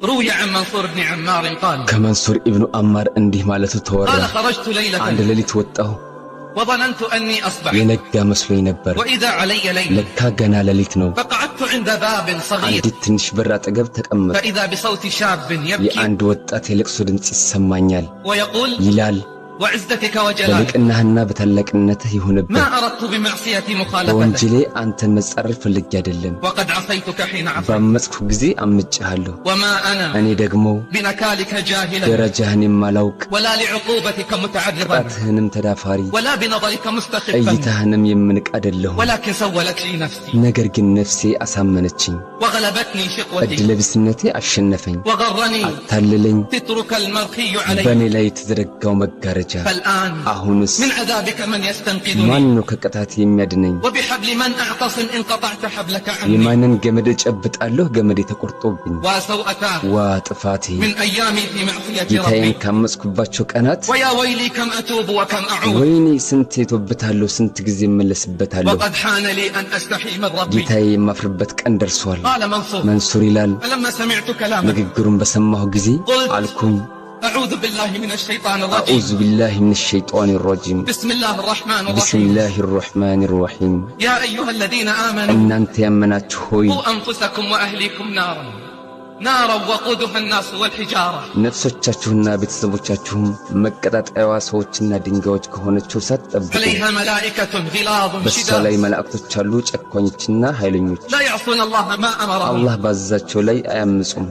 روي عن منصور بن عمار قال ከመንሱር ኢብኑ አማር እንዲህ ማለቱ ተወራ። قال خرجت ليلة አንድ ሌሊት ወጣሁ፣ وظننت أني أصبحت የነጋ መስሎኝ ነበር። وإذا علي ليل ለካ ገና ሌሊት ነው። فقعدت عند باب صغير አንዲት ትንሽ በር አጠገብ ተቀመጥኩ። فإذا بصوت شاب يبكي የአንድ ወጣት የለቅሶ ድምፅ ይሰማኛል። ويقول ይላል وعزتك وجلالك በልቅናህና በታላቅነትህ ይሁንብህ። ما أردت بمعصيتي مخالفتك በወንጀሌ አንተን መጻረር ፈልጌ አይደለም። وقد عصيتك حين عصيت ባመፅኩ ጊዜ አምጬሃለሁ። وما أنا እኔ ደግሞ بنكالك جاهلا ደረጃህን የማላውቅ ولا لعقوبتك متعرضا ቅጣትህንም ተዳፋሪ ولا بنظرك مستخفا እይታህንም የምንቅ አይደለሁም። ولكن سولت لي نفسي ነገር ግን ነፍሴ አሳመነችኝ፣ وغلبتني شقوتي ዕድለቢስነቴ አሸነፈኝ፣ وغرني አታለለኝ። سترك المرخي علي በእኔ ላይ የተዘረጋው መጋረጃ። فالآن አሁንስ من عذابك من يستنقذني ማን ነው ከቅጣት የሚያድነኝ? وبحبل من أعتصم إن قطعت حبلك عني የማንን ገመድ እጨብጣለሁ? ገመዴ ተቆርጦብኝ። وسوءتاه ዋ ጥፋቴ! من أيامي في معصية ጌታዬን ربي ካመፅኩባቸው ቀናት ويا ويلي كم أتوب وكم أعود ወይኔ ስንት እቶብታለሁ፣ ስንት ጊዜ እመለስበታለሁ። وقد حان لي أن أستحي من ربي ጌታዬ የማፍርበት ቀን ደርሷል። قال منصور መንሱር ይላል فلما سمعت كلامه ንግግሩን በሰማሁ ጊዜ አልኩኝ أعوذ بالله من الشيطان الرجيم أعوذ بالله من الشيطان الرجيم بسم الله الرحمن الرحيم بسم الله الرحمن الرحيم يا أيها الذين آمنوا እናንተ ያመናችሁ ሆይ قوا أنفسكم وأهليكم نارا نارا وقودها الناس والحجارة ነፍሶቻችሁና ቤተሰቦቻችሁም መቀጣጠያዋ ሰዎችና ድንጋዮች ከሆነችው እሳት ጠብቁ። عليها ملائكة غلاظ በእሷ ላይ شداد መላእክቶች አሉ፣ ጨካኞችና ኃይለኞች። لا يعصون الله ما أمرهم አላህ ባዘዛቸው ላይ አያምፁም፣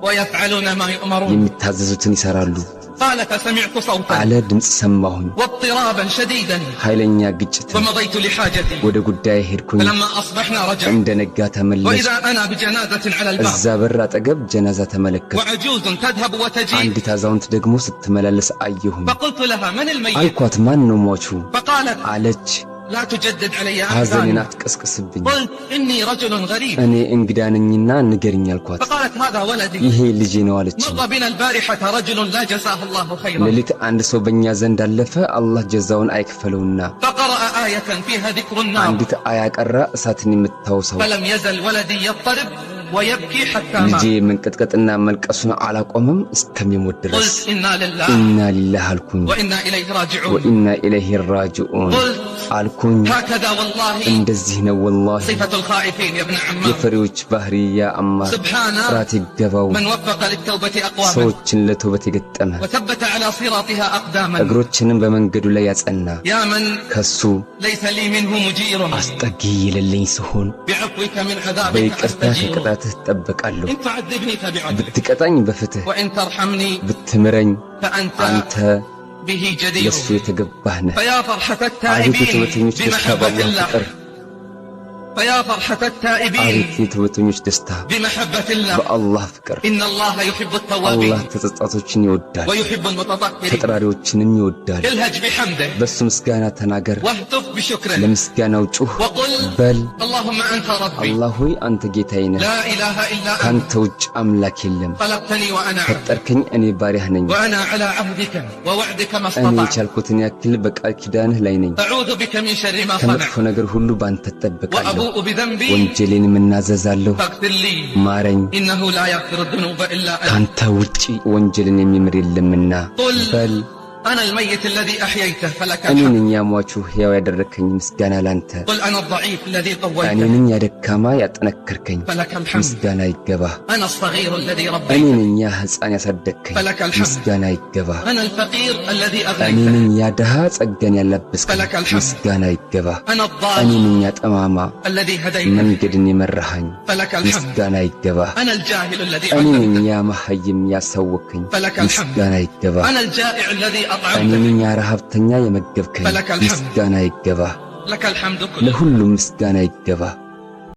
ويفعلون ما يؤمرون የሚታዘዙትን ይሰራሉ። قال فسمعت صوتا አለ ድምፅ ሰማሁኝ፣ واضطرابا شديدا ኃይለኛ ግጭትን። ومضيت لحاجتي ወደ ጉዳይ ሄድኩኝ። فلما أصبحنا رجعت እንደ ነጋ ተመለስኩ። وإذا أنا بجنازة على الباب እዛ በር አጠገብ ጀናዛ ተመለከትኩ። وعجوز تذهب وتجيء አንዲት አዛውንት ደግሞ ስትመላለስ አየሁኝ። فقلت لها من الميت አልኳት ማን ነው ሟቹ? فقالت አለች لا تجدد علي ሐዘኔን أحزاني አትቀስቅስብኝ፣ قلت إني رجل غريب እኔ እንግዳ ነኝና ንገርኝ አልኳት። فقالت هذا ولدي ይሄ ልጄ ነው አለችኝ። مر بنا البارحة رجل لا جزاه الله خيرا ሌሊት አንድ ሰው በእኛ ዘንድ አለፈ፣ አላህ ጀዛውን አይክፈለውና። فقرأ آية فيها ذكر النار አንዲት አያ ቀራ፣ እሳትን የምታውሰው። فلم يزل ولدي يضطرب ويبكي حتى ልጄ مات መንቀጥቀጥና መልቀሱን አላቆመም እስከሚሞት ድረስ። قلت إنا لله ኢና ሊላህ አልኩኝ፣ وإنا إليه راجعون ወኢና ኢለይሂ ራጂዑን قلت አልኩኝ። هكذا والله እንደዚህ ነው ወላሂ صفة الخائفين يا ابن عمار የፈሪዎች ባህሪ ያ አማር። سبحان ጥራት ይገባው من وفق للتوبة أقواما ሰዎችን ለተውበት የገጠመ وثبت على صراطها أقداما እግሮችንም በመንገዱ ላይ ያጸና يا من ከሱ ليس لي منه مجير አስጠጊ የሌለኝ ስሆን بعفوك من عذابك በይቅርታ أستجير ከቅጣትህ እጠበቃለሁ። إن تعذبني فبعدلك ብትቀጣኝ በፍትህ وإن ترحمني ብትምረኝ فأنت አንተ به جدير ለሱ የተገባህ ነህ። فيا فرحة አቤት التائبين የተውበተኞች ደስታ بمحبة በአላህ الله ፍቅር! فيا فرحة التائبين አቤት የተውበተኞች ደስታ بمحبة الله በአላህ ፍቅር! إن الله يحب التوابين አላህ ተጸጻቶችን ይወዳል፣ ويحب المتطهرين ተጠራሪዎችንም ይወዳል። الهج بحمده በሱ ምስጋና ተናገር፣ واهتف بشكره ለምስጋናው ጩህ وقل በል። اللهم أنت ربي አላህ ሆይ አንተ ጌታዬ ነህ፣ لا إله إلا أنت ካንተ ውጭ አምላክ የለም። خلقتني وأنا عبد ፈጠርከኝ፣ እኔ ባሪያህ ነኝ። وأنا على عهدك ووعدك ما እኔ استطعت የቻልኩትን ያክል በቃል ኪዳንህ ላይ ነኝ። أعوذ بك من شر ما ከመጥፎ صنعت ነገር ሁሉ ባንተ እጠበቃለሁ። وأبوء بذنبي ወንጀሌንም እናዘዛለሁ፣ فاغفر لي ማረኝ። إنه لا يغفر الذنوب إلا أنت ካንተ ውጪ ወንጀልን የሚምር የለምና። قل በል أنا الميت الذي أحييته فلك እኔ الحمد ነኝ ያሟቹ ሕያው ያደረግከኝ፣ ምስጋና ላንተ። قل أنا الضعيف الذي እኔ قويته ነኝ ያ ደካማ ያጠነከርከኝ፣ فلك الحمد ምስጋና ይገባህ። أنا الصغير الذي እኔ ربيته ነኝ ያ ሕፃን ያሳደግከኝ፣ فلك الحمد ምስጋና ይገባህ። أنا الفقير الذي እኔ أغنيته ነኝ ያ ድሃ ጸጋን ያላበስከኝ፣ فلك الحمد ምስጋና ይገባህ። أنا እኔ الضال ነኝ ያ ጠማማ الذي هديته መንገድን የመራኸኝ፣ فلك الحمد ምስጋና ይገባህ። أنا الجاهل الذي እኔ ነኝ علمته ያ መሐይም ያሳወቅከኝ፣ فلك الحمد ምስጋና ይገባህ። أنا الجائع الذي እኔ أطعمته ነኝ ያ ረሃብተኛ የመገብከኝ፣ فلك الحمد ምስጋና ይገባህ። لك الحمد كله ለሁሉም ምስጋና ይገባህ።